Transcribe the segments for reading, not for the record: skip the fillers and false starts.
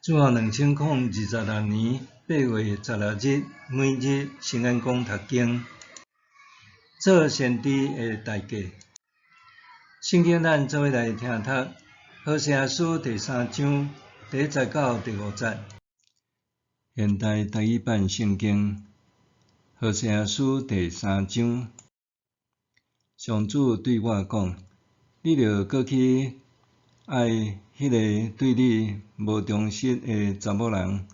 主後2026年8月16日，每日聖言講讀經，做先知的代價。聖經咱做伙來聽讀《何西阿書》第三章第一節到第五節。現代台語版聖經《何西阿書》第三章，上主對我講：你著閣去愛彼个對你無忠實的查某人，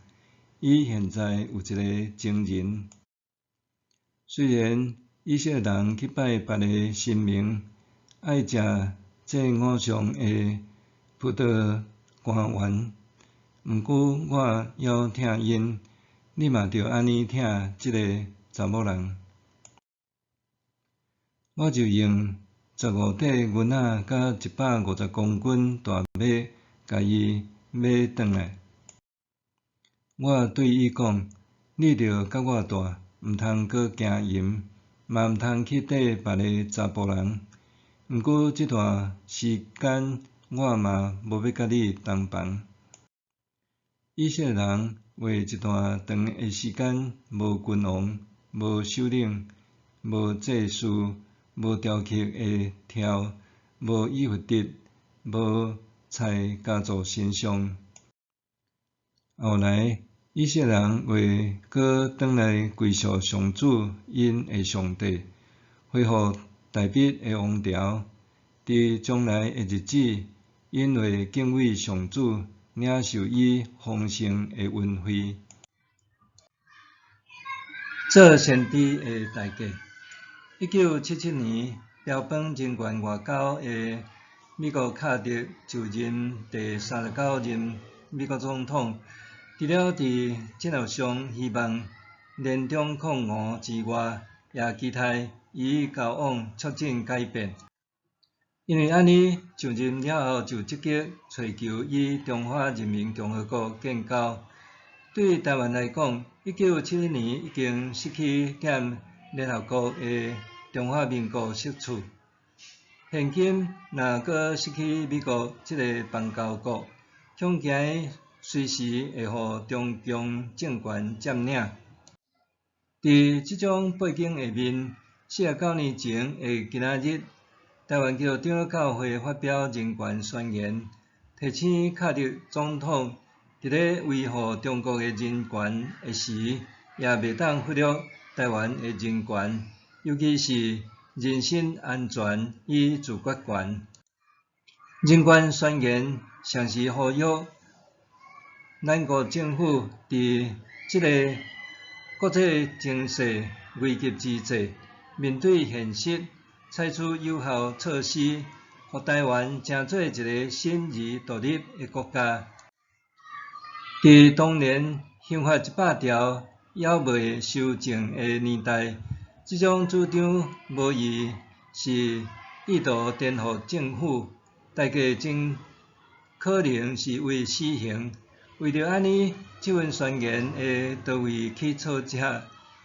伊現在有一个情人。雖然以色列人去拜別个神明，愛食這偶像的葡萄乾丸，毋過我猶疼𪜶，你嘛著按呢疼這个查某人。我就用15塊銀仔佮150公斤大麥，共伊買轉來。我對伊講：你著佮我蹛，毋通閣行淫，嘛毋通去綴別个查埔人。毋過這段時間，我嘛無欲佮你同房。以色列人有一段長的時間無君王、無首領、無祭司、無雕刻的柱、無以弗得、無菜加做神像。後來，以色列人會閣轉來歸屬上主𪜶的上帝，恢復大衛的王朝。佇將來的日子，𪜶會敬畏上主，領受伊豐盛的恩惠。做先知的代價。1977年，標榜人權外交的美國卡特就任第39任美國總統，除了佇戰略上希望聯中抗俄之外，也期待與伊交往促進改變。因為按呢，上任了後就積極揣求與中華人民共和國建交。對台灣來講，1971年已經失去踮聯合國的中華民國席次，現今若閣失去美國這个邦交國，恐驚隨時會予中共政權佔領。佇這種背景下面，49年前的今仔日，台灣基督長老教會發表人權宣言，提醒卡特總統佇咧維護中國的人權的時，也袂當忽略台灣的人權，尤其是人身安全與自決權。人權宣言同時呼籲咱國政府佇這个國際情勢危急之際，面對現實，採取有效措施，予台灣成做一个新而獨立的國家。佇當年刑法100條猶未修正的年代，這種主張無疑是意圖顛覆政府，代價真可能是為死刑。為著按呢，這份宣言的多位起草者，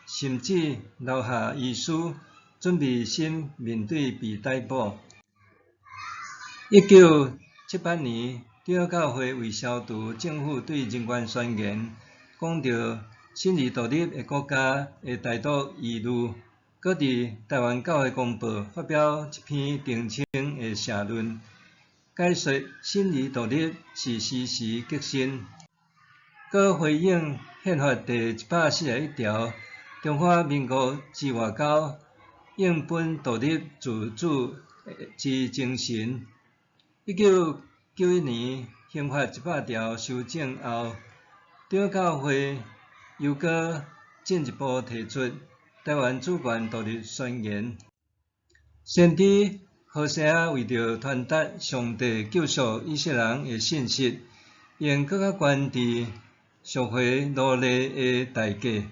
甚至留下遺書，準備心面對被逮捕。1978年，長老教會為消除政府對人權宣言講著新而獨立的國家的台獨疑慮，閣佇台灣教會公報發表一篇澄清的社論，解說新而獨立是時時革新，閣回應憲法第141條，中華民國之外交應本獨立自主之精神。1991年刑法100條修正後，長老教會猶閣進一步提出台灣主權獨立宣言。先知何西阿為著傳達上帝救贖以色列人的信息，用閣較懸佇贖回奴隸的代價，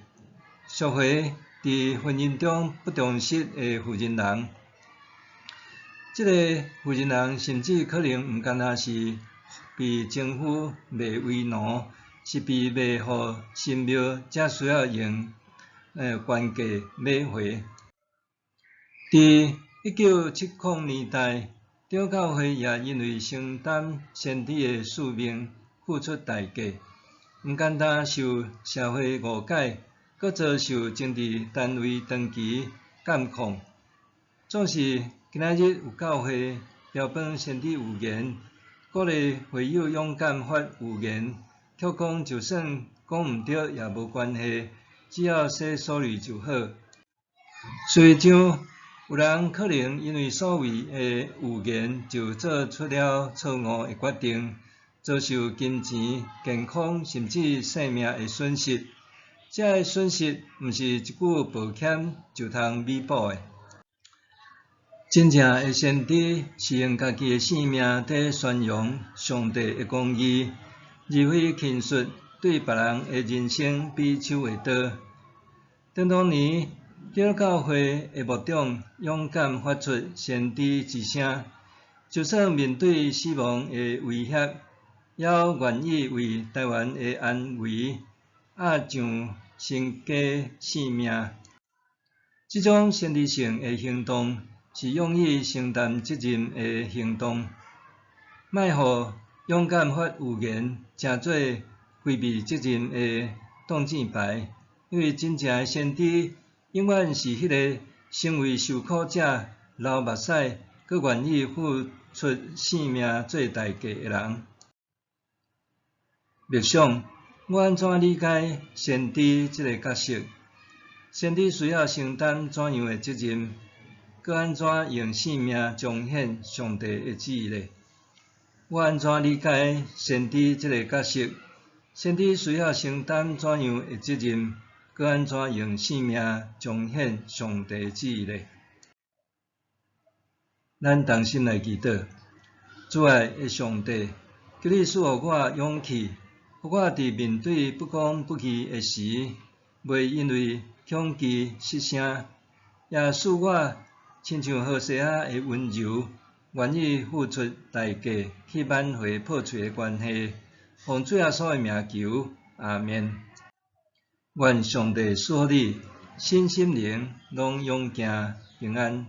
贖回佇婚姻中不忠實的婦人人。這个婦人人甚至可能毋干焦是被情夫賣為奴，是被賣予神廟，才需要用懸價買回。佇1970年代，長老教會也因為承擔先知的使命，付出代價。毋簡單受社會誤解，閣遭受政治單位長期監控。總是今仔日有教會標榜先知預言，鼓勵會友勇敢發預言，卻講就算講毋著也無關係，只要 say sorry 就好。事實上，有人可能因為所謂的預言就做出了錯誤的決定，遭受金錢、健康甚至性命的損失。這个損失毋是一句抱歉就通彌補的。真正的先知是用家己的性命佇宣揚上帝的公義，而非輕率對別人的人生比手畫刀。當當年，長老教會的牧長勇敢發出先知之聲，就算面對死亡的威脅，也願意為台灣的安危押上身家性命。這種先知性的行動，是勇於承擔責任的行動。莫予勇敢發預言，成做迴避責任的擋箭牌。因為真正的先知，永遠是彼个身為受苦者流目屎，閣願意付出性命做代價的人。默想，我按怎理解先知這个角色？先知需要承擔怎樣的責任？閣按怎用性命彰顯上帝的旨意呢？我按怎理解先知這个角色？先知需要承擔怎樣的責任？閣按怎用性命彰顯上帝旨意呢？咱同心來祈禱，主愛的上帝，求你賜予我勇氣，予我佇面對不公不義的時，袂因為恐懼失聲，也賜我親像何西阿的溫柔，願意付出代價去挽回破碎的關係。奉主耶穌的名求，阿們。願上帝賜予你，身心靈攏勇健平安。